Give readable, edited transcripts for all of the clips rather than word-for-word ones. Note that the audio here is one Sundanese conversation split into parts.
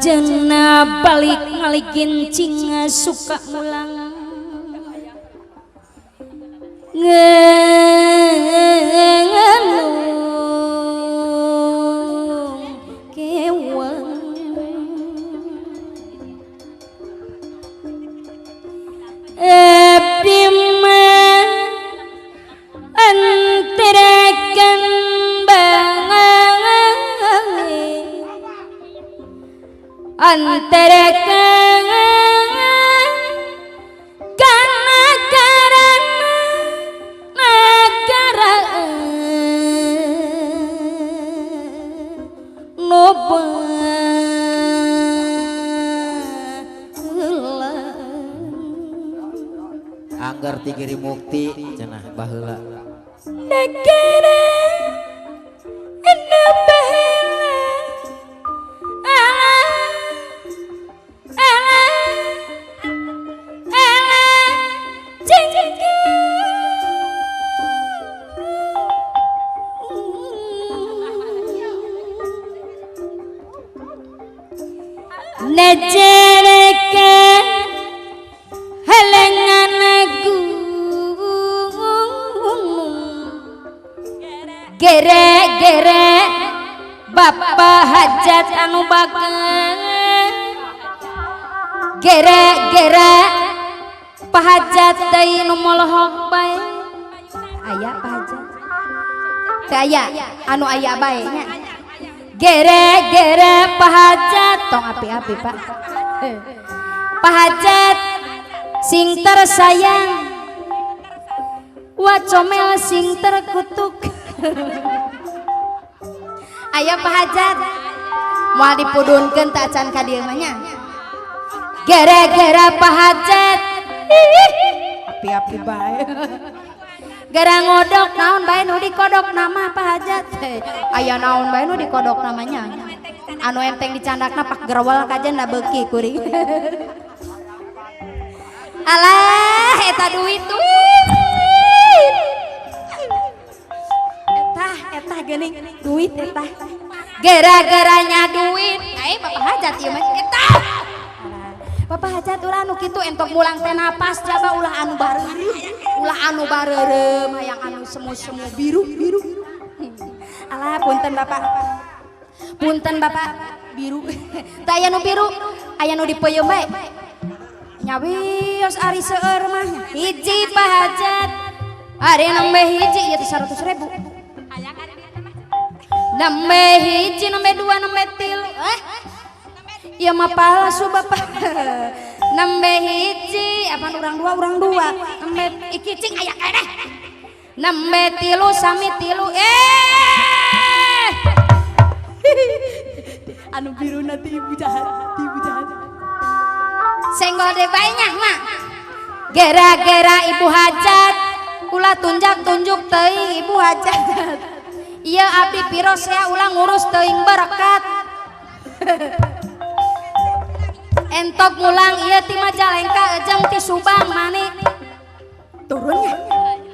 Anjeunna balik ngaligincing suka mulang ngelung keweng abdi mah anterakan bangai anterakan kana karana nagara nu baheula. Angger tigiri mukti cenah baheula. Negara anu baheula alah alah alah jengke najaraka halangan gunung gere-gere bapak hajat anu bager gere-gere pahajat deui nu molohok bae aya pahajat teu aya anu aya bae nya gere-gere pahajat tong api-api pak pahajat sing tersayang wacomel sing terkutuk aya pahajat moal dipudunkeun teh acan ka dieu mah nya gara-gara pahajat api-api bae gara ngodok naon bae nu dikodok nama pahajat aya naon bae nu dikodok namanya anu enteng dicandakna pak gerwel kajen da beuki kuring alah eta duit duit eta eta geuning duit eta gara-garanya duit ai bapak hajat ieu mah eta bapak hajat ulah anu kitu entok mulang teh napas coba ulah anu bareureum ulah anu bareureum hayang anu semu-semu biru biru alah punten bapak biru teh aya nu biru aya nu dipeuyeum bae nyawios ari seueur mah hiji pahajat ari nembe hiji ieu teh 100.000 nembe hiji nembe dua nembe tilu ieu mah palsu bapak nembe hiji apaan urang dua nembe iki cing aya keneh nembe tilu sami tilu anu biru nanti ibu jahat senggol deh bae nya mah gara-gara ibu hajat ulah tunjak tunjuk teuing ibu hajat ieu abdi pirosea ulah ngurus teuing berkat entok mulang ieu ti Majalengka ejeng ti Subang mani turunnya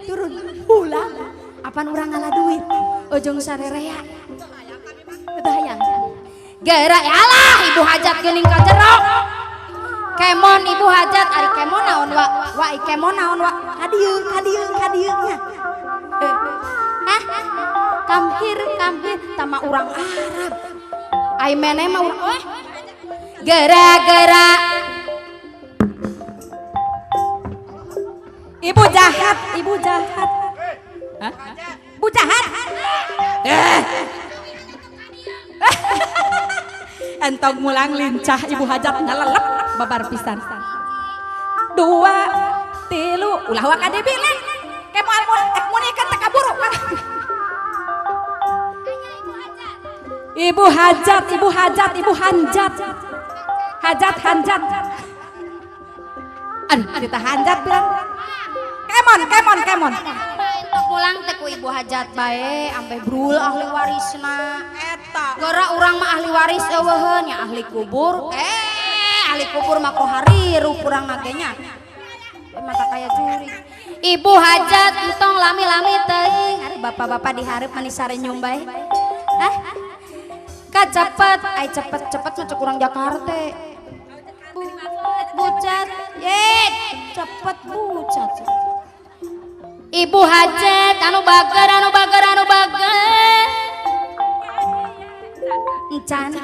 turun ulang apaan urang ngalah duit ujung sarerea teu hayang gara alah ibu hajat geuning ka jero kemon ibu hajat ari kemon naon wa wa kemon naon wa ka dieu nya hah kamhir tama urang Arab ai mene mah urang gara-gara ibu jahat hah bu jahat entog mulang lincah ibu hajat ngalelep babar pisan dua tilu ulah waka dibilang kemo almun ek teh kaburu ibu hajat ibu hanjat hajat hanjat aduh kita hanjat bilang kemon entok mulang teh ku ibu hajat bae ampe brul ahli warisna eta gara urang mah ahli waris eueuheun nya ahli kubur ahli kubur mah koharirup urang mah ge nya mata kaya jurig ibu hajat entong lami-lami teuing ari bapak-bapak dihareup mani sarenyum bae hah Kacepet, ai cepet-cepet mah cek urang Jakarta. Bucat, ye, cepet bucat. Ibu hajat anu bager anu bager anu bager. Encan.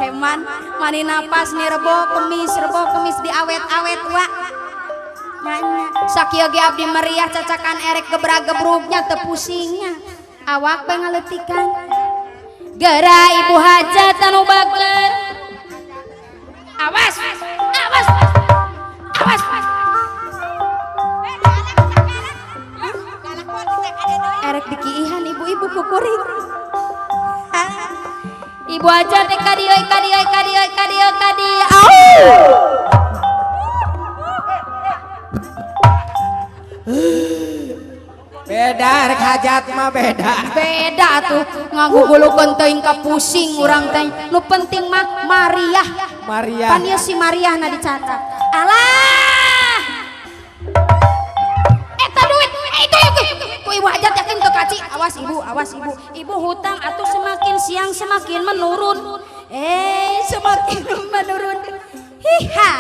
Heman, mani napas nih rebo kemis diawet-awet wa. Nanya, sakieu ge abdi meriah cacakan erek gebra-gebrugnya teu pusingnya. Awak bae ngaleutikan. Gera ibu hajat anu bager. Awas, awas, awas. Erek dikiihan ibu-ibu kukuring. Ibu hajat teh ka dieu ka dieu ka dieu ka dieu ka dieu. Au. Beda rek hajat mah beda. Beda tuh ngagugulukeun teuing ka pusing urang teh. Nu penting mah Mariah. Mariah. Pan ieu si Mariah na dicatat. Alah. Eta duit, itu ku ibu hajat yakin teu kaci. Awas ibu, awas ibu. Ibu hutang atuh semakin siang semakin menurun. Semakin menurun. Hiha.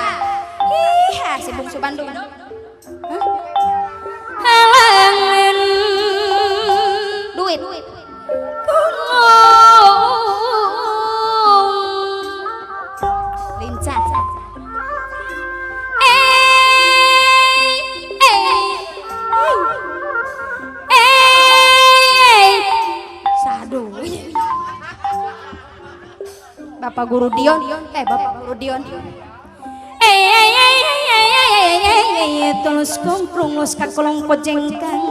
Hiha si bungsu Bandung. Hah? Halangan duit lincah sadu Bapak Guru Dion Bapak Guru Dion tulus komprung lus kakolong pojengkang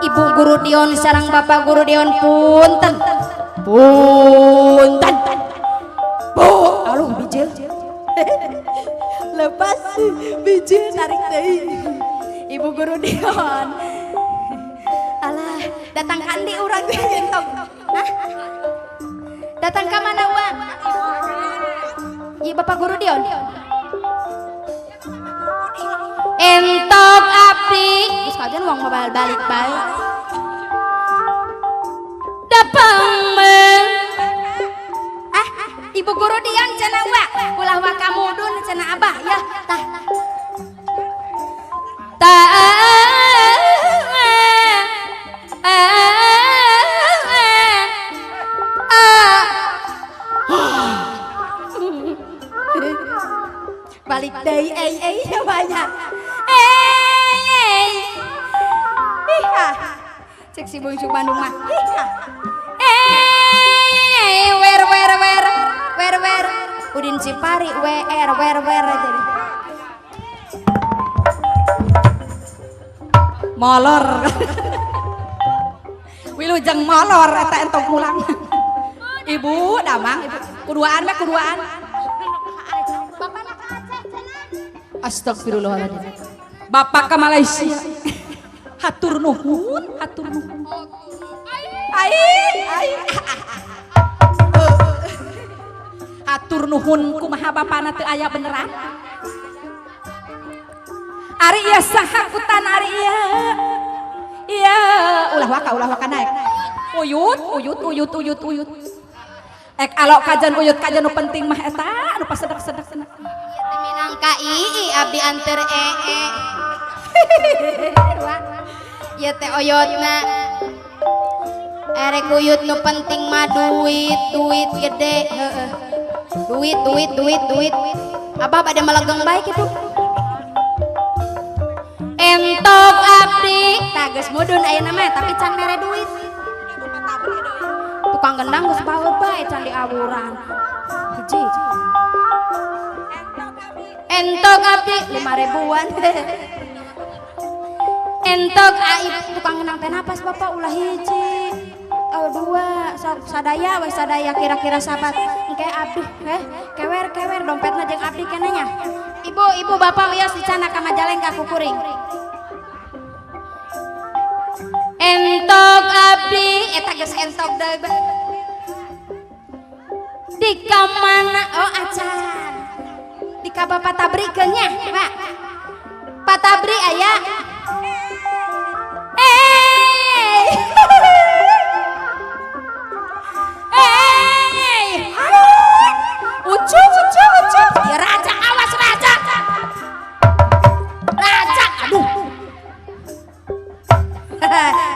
Ibu Guru Dion sarang Bapak Guru Dion punten punten bu aluh bijil lepas bijil tarik deui Ibu Guru Dion alah datang kandi urang teh entong. Hah? Datang ka mana wa? Ieu Bapak Guru Dion entok abdi geus kajian uang mobile balik bae dapang men ah ibu guru Dion cenah wa ulah wa kamudun cenah abah ya tah tah balik deui ya banyak. Hiha. Cek si bungsu Bandung mah. Hiha. Wer wer wer wer wer Udin Cipari WR wer wer jadi. Molor. Wilujeng molor eta entok mulang. Ibu damang ibu kuduaan mah kuduaan. Astagfirullahaladzim. Bapak ke Malaysia. Hatur nuhun, hatur nuhun. Ai, ai. Hatur nuhun kumaha bapana teu aya beneran. Ari ieu saha kutan ari ieu. Ieu ulah waka naik. Uyut, uyut, uyut, uyut, uyut. Ek alok kajan uyut kajan nu penting mah eta anu pasedek-sedek. Minang ka ii abdi anter ee. Ieu teh oyotna. Erek uyut nu penting mah duit, duit gede, heeh. Duit, duit, duit, duit. Abah bade melegeng bae kitu. Entok abdi, tah geus mudun ayeuna mah tapi can mere duit. Tukang gendang geus baur bae can diawuran. Hiji. Entok abdi 5 ribuan. Entok aib tukang gendang teh napas bapak ulah hiji. Oh dua sadaya we sadaya kira-kira sabat. Engke abdi kewer-kewer dompetna jeung abdi keneh nya. Ibu, ibu bapak wios dicana ka Majalengka kukuring. Entok abdi eta geus entok deui. Di ka mana? Oh acan. Di ka Bapak Tabrikeun nya, Pak. Pak Tabri aya. Eh.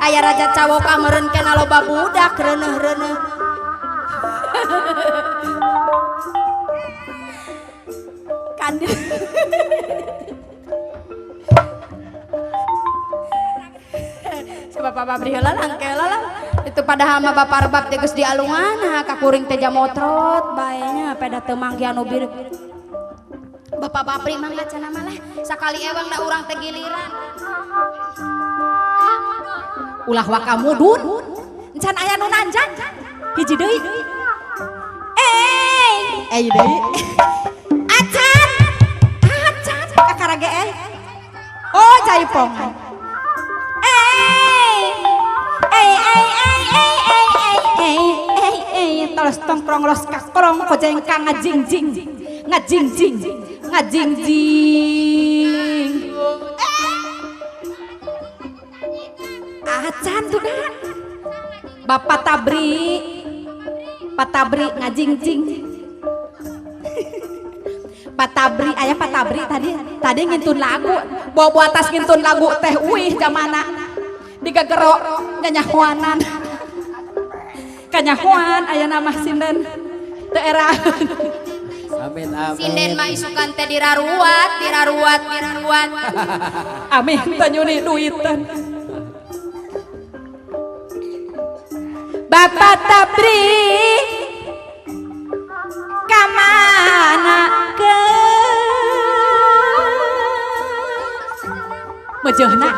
Aya raja cawoka meureun kana loba budak reuneuh-reuneuh. Kandil. Coba Bapak beri heula lah, engke heula lah. Itu padahal mah Bapak rebab teh geus dialungan, nah ka kuring teh jamotret bae nya peda teu manggi anu bir. Bapak Bapri mah ngacana malah sakali ewang da urang teh giliran. Ulah waka mudun. Encan aya nu nanjak. Hiji deui. Eh, eh deui. Acan. Acan kakara ge eh. Oh, jaipongan. Eh. Eh eh eh eh eh eh eh eh telos tongkrong los kakrong kojeng kang ngajingjing. Ngajingjing. Ngajingjing. Acan tuh kan. Bapak Tabri. Pak Tabri ngajingjing. Pak Tabri, aya Pak Tabri tadi tadi ngintun lagu. Bawa-bawa atas ngintun lagu teh uih jamana. Digagero nyanyahoanan. Kanyahoan aya nama sinden teu era. Amin amin. Sinden mah isukan teh diraruat, diraruat, diraruat. Amin teu nyuni duitan. Bapak Tabri kamana ke mejehna